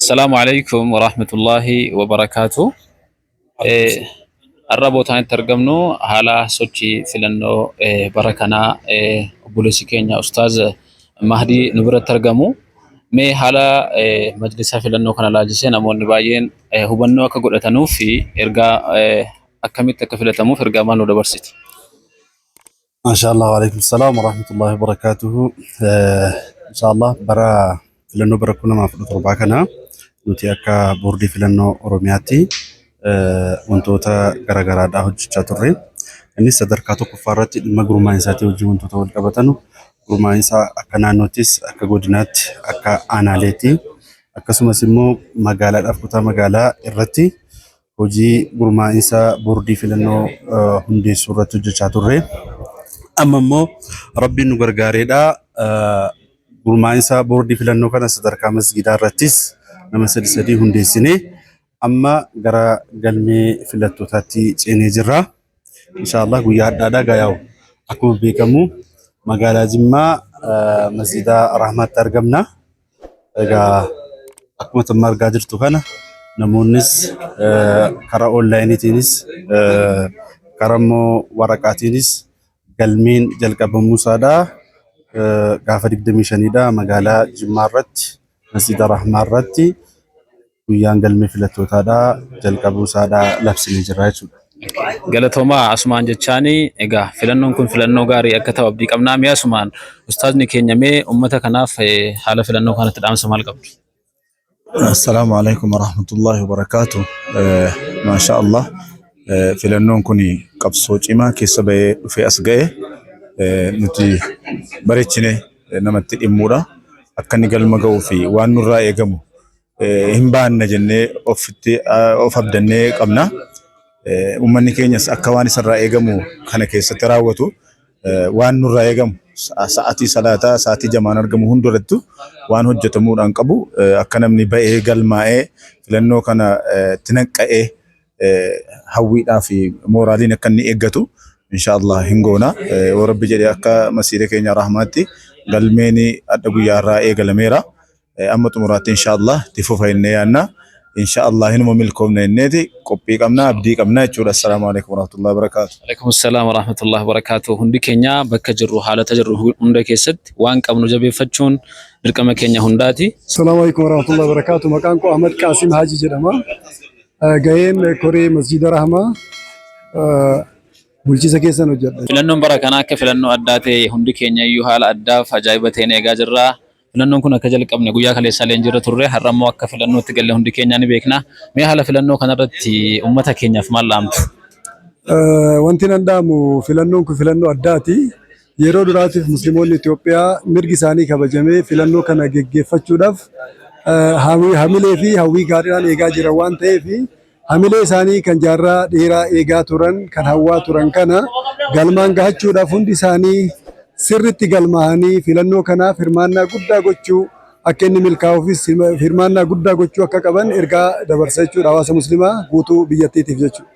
Assalaamu alaikum warahmatullaahi wabarakaatu. Har'a bootaan itti argamnu haala sochii filannoo bara kanaa obboleessi keenya Ustaaz Mahdii nu biratti argamu. Mee haala majlisa filannoo kana laalchisee namoonni baay'een hubannoo akka godhatanuuf fi ergaa akkamitti akka filatamuuf ergaa maal nu dabarsiti? Maashaallah waalaikum salaam warahmatullahi wabarakatuhu. Inshaallah bara filannoo bara 2017 kana nuti akka boordii filannoo Oromiyaatti wantoota garaagaraadhaa hojjechaa turre. Innis sadarkaa tokkoffaa irratti dhimma gurmaa'insaatii wajjin wantoota wal qabatanu gurmaa'insa akka naannoottis akka godinaatti akka aanaaleetti akkasumas immoo magaalaadhaaf kutaa magaalaa irratti hojii gurmaa'insa boordii filannoo hundeessuu irratti hojjechaa turre. Amma immoo Rabbiin nu gargaareedha. Gurmaa'insa boordii filannoo kana sadarkaa masgiidaa irrattis nama sadi sadii hundeessinee amma gara galmee filattootaatti ceenee jirra. Inshaallah guyyaa hadhaadhaa gayaa'u. Akkuma beekamu magaalaa Jimmaa masgiida Rahmaatti argamna. Egaa akkuma amma argaa jirtu kana namoonnis karaa onlaayiniitiinis karaa immoo waraqaatiinis galmeen jalqabamuu isaadha. Gaafa 25dha magaalaa Jimmaa irratti Masjida Rahmaa irratti guyyaan galmee filattootaadha jalqabuu isaadha labsinee jirra jechuudha. Galatoomaa asumaan jechaani egaa filannoon kun filannoo gaarii akka ta'u abdii qabnaa. Mee asumaan ustaazni keenya mee uummata kanaaf haala filannoo kanatti dhaamsa maal qabdu? Assalaamu alaikum warahmatullahi wabarakaatu. Maasha Allah. Filannoon kun qabsoo cimaa keessa bahee dhufee as ga'e nuti bareechine namatti dhimmuudha. Akka inni galma ga'uu fi waan nurraa eegamu hin baanna jennee ofitti of abdannee qabna. Uummanni keenyas akka waan isarraa eegamu kana keessatti raawwatu waan nurraa eegamu sa'atii salaataa sa'atii jamaan argamu hundurattu waan hojjetamuudhaan qabu akka namni ba'ee galmaa'ee filannoo kana itti naqqa'ee hawwiidhaa fi mooraaliin akka inni eeggatu inshaallah hin goona. Yoo Rabbi jedhee akka masiira keenya rahmaatti galmeen adda guyyaa irraa eegalameera. Amma xumuraatti inshaallah itti fufa jennee yaadna. Inshaallah hinuma milkoomna jenneeti qophii qabna abdii qabna jechuudha. Assalaamu alaikum warahmatullahi wabarakaatu. Alaikum salaam wa rahmatullahi wa barakaatuh. Hundi keenya bakka jirru haalota jirru hunda keessatti waan qabnu jabeeffachuun dirqama keenya hundaati. Assalamu alaikum warahmatullahi wabarakatuh. Maqaan koo Ahmad Qaasim Haji jedhama. Gaheen koree Masjida Rahmaa bulchiisa keessan hojjedha. Filannoon bara kanaa akka filannoo addaa ta'e hundi keenya iyyuu haala addaaf ajaa'iba ta'een eegaa jirra. Filannoon kun akka jalqabne guyyaa kaleessaa leenjiirra turre har'a immoo akka filannootti galle hundi keenyaa ni beekna. Mee haala filannoo kanarratti uummata keenyaaf maal dhaamtu? Wanti nan dhaamu filannoon kun filannoo addaati. Yeroo duraatiif musliimoonni Itoophiyaa mirgi isaanii kabajamee filannoo kana geggeeffachuudhaaf hamilee fi hawwii gaariidhaan eegaa jiran waan ta'eef hamilee isaanii kan jaarraa dheeraa eegaa turan kan hawwaa turan kana galmaan gahachuudhaaf hundi isaanii sirritti galmaa'anii filannoo kanaaf hirmaannaa guddaa gochuu akka inni milkaa'uufis hirmaannaa guddaa gochuu akka qaban ergaa dabarsa jechuudha hawaasa muslimaa guutuu biyyattiitiif jechuudha.